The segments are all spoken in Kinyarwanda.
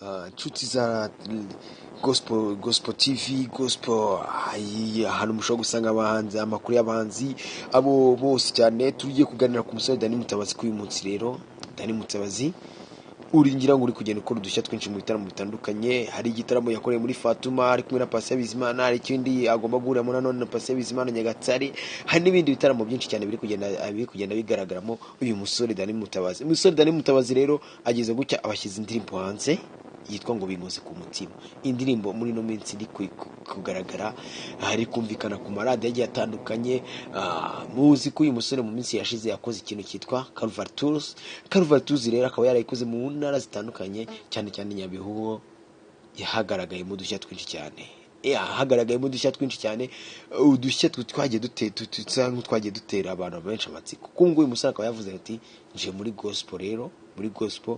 Inshuti za Gospel, Gospel TV, Gospel, ahantu mushobora gusanga abahanzi, amakuru y'abahanzi abo bose cyane. Tugiye kuganira ku musore Dani Mutabazi kuri uyu munsi. Rero Dani Mutabazi uri, ngira ngo uri kugenda ukora udushya twinshi mu bitaramo bitandukanye. Hari igitaramo yakoreye muri Fatuma ari kumwe na Patient Bizimana, hari ikindi agomba guhuriramo nanone na Patient Bizimana Nyagatare, hari n'ibindi bitaramo byinshi cyane biri kugenda bigaragaramo uyu musore Dani Mutabazi. Umusore Dani Mutabazi rero ageze gutya abashyize indirimbo hanze yitwa ngo "Binkoze ku mutima". Indirimbo muri ino minsi iri kugaragara, hari kumvikana ku maradiyo agiye atandukanye. Muzi ko uyu musore mu minsi yashize yakoze ikintu cyitwa Calvary Tours. Calvary Tours rero akaba yarayikoze mu ntara zitandukanye, cyane cyane Nyabihu yahagaragayemo udushya twinshi cyane. Hagaragayemo udushya twinshi cyane, udushya twagiye dusa nk'utwagiye dutera abantu benshi amatsiko. Kuko nguyu musore akaba yavuze ati: "Nje muri gospel." Rero muri gospel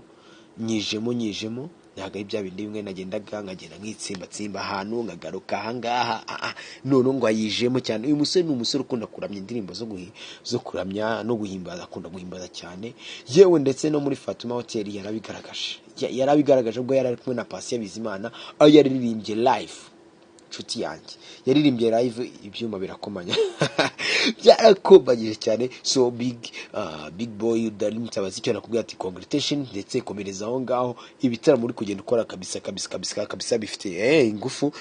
nyijemo, nyijemo, ntabwo ari bya bindi bimwe nagendaga nkagenda nkitsimbatsimba ahantu nkagaruka ahangaha. None ngo ayijemo cyane. Uyu musore ni umusore ukunda kuramya, indirimbo zo kuramya no guhimbaza, akunda guhimbaza cyane. Yewe ndetse no muri Fatuma Hotel yarabigaragaje. Yarabigaragaje ubwo yari ari kumwe na Patient Bizimana, aho yaririmbye live. Inshuti yanjye, yaririmbye live, ibyuma birakomanya, byarakomanyije cyane. So big boy Dani Mutabazi, icyo nakubwira ati congratulation, ndetse komereza aho ngaho. Ibitaramo uri kugenda ukora kabisa kabisa kabisa kabisa bifite ingufu.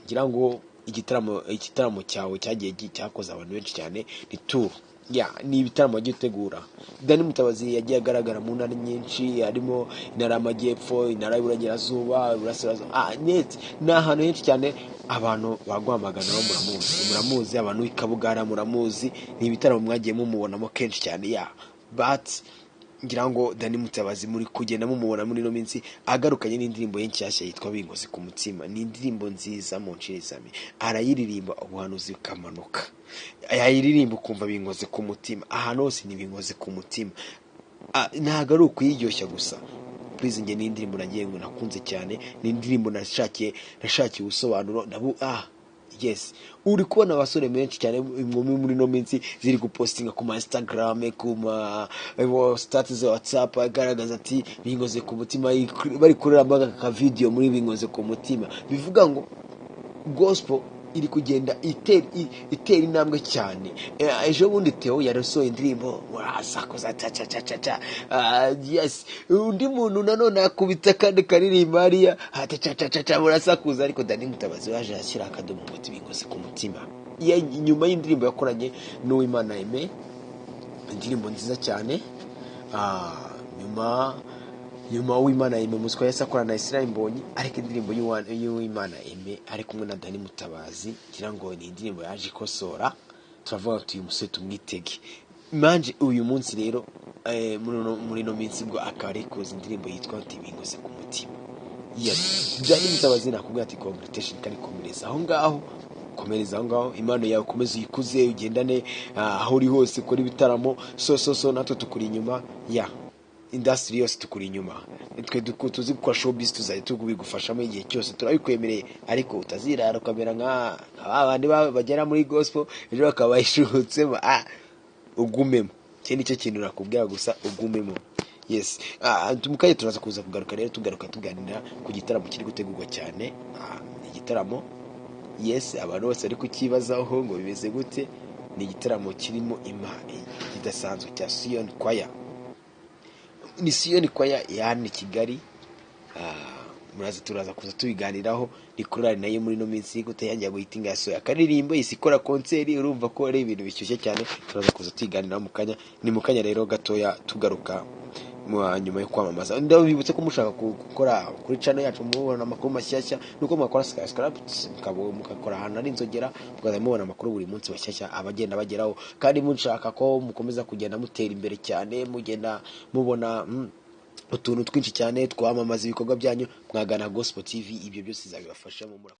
Ngira ngo igitaramo cyawe cyagiye cyakoze abantu benshi cyane, ni tour ya, ni ibitaramo wagiye utegura. Dani Mutabazi yagiye agaragara mu ntara nyinshi, harimo intara y'Amajyepfo, intara y'Uburengerazuba, Iburasirazuba, net ni ahantu henshi cyane abantu baguhamagana. Muramuzi, muramuzi, abantu b'i Kabugara muramuzi, ni ibitaramo mwagiye mumubonamo kenshi cyane. Ya, but ngira ngo Dani Mutabazi muri kugenda mumubona muri ino minsi agarukanye n'indirimbo ye nshyashya yitwa "Binkoze ku mutima". Ni indirimbo nziza mu nshirizami, arayiririmba ubuhanuzi bukamanuka, yayiririmba ukumva binkoze ku mutima, ahantu hose ni binkoze ku mutima. Ntabwo ari ukuyiryoshya gusa. Please, njye ni indirimbo nagiye ngo nakunze cyane, ni indirimbo nashakiye ubusobanuro nabu. Yes, uri kubona abasore benshi cyane, inkumi muri ino minsi ziri gupostinga ku ma Instagram, ku ma status za WhatsApp, agaragaza ati "Binkoze ku mutima", bari kureramo aka video muri "Binkoze ku mutima". Bivuga ngo gospel iri kugenda itera intambwe cyane. Ejo bundi Theo yarasohoye indirimbo wasakuza ca ca ca ca ca. Yes, undi muntu nanone akubita akandi karirimba hariya ati ca ca ca ca, murasakuza. Ariko Dani Mutabazi waje ashyira akadomo ngo "Binkoze ku mutima". Nyuma y'indirimbo yakoranye n'Uwimana Aime, indirimbo nziza cyane. Nyuma Uwimana Aime muswa yahise akorana na Israel Mbonyi, ariko indirimbo y'Uwimana Aime ari kumwe na Dani Mutabazi, ngira ngo ni indirimbo yaje ikosora. Turavuga tuti uyu musore tumwitege manje. Uyu munsi rero, muri ino minsi bwo akaba ari kuza indirimbo yitwa ati "Binkoze ku mutima". Yes, Dani Mutabazi, nakubwira ati congratulation, kandi komereza aho ngaho, komereza aho ngaho, impano yawe ukomeze uyikuze, ugendane, aho uri hose ukora ibitaramo. So so so natwe tukuri inyuma ya industry yose, tukuri inyuma twe tuzi gukora showbiz, tuzajya tubigufashamo igihe cyose, turabikwemereye. Ariko utazirara ukamera nka ba bandi bagera muri gospel ejo bakaba bayishutsemo. Ugumemo, iki nicyo kintu nakubwira gusa, ugumemo. Yes, mukanya turaza kuza kugaruka rero, tugaruka tuganira ku gitaramo kiri gutegurwa cyane. Igitaramo, yes, abantu bose bari kukibazaho ngo bimeze gute. Ni igitaramo kirimo ima kidasanzwe cya Sion Choir. Ni Sion Choir ya hano i Kigali. Muraza, turaza kuza tubiganiraho. Ni korali nayo muri ino minsi gute guhitinga, yasohoye akaririmbo, isi ikora concert. Urumva ko ari ibintu bishyushye cyane. Turaza kuza tubiganiraho mu kanya, ni mu kanya rero gatoya tugaruka nyuma yo kwamamaza. Ndabibutse ko mushaka gukora kuri channel yacu mubona amakuru mashyashya, nuko mwakora subscribe, mugakora ahantu hari inzogera, mukazajya mubona amakuru buri munsi mashyashya abagenda bageraho. Kandi mushaka ko mukomeza kugenda mutera imbere cyane, mugenda mubona utuntu twinshi cyane twamamaza ibikorwa byanyu, mwagana Gospel TV, ibyo byose izabibafashamo.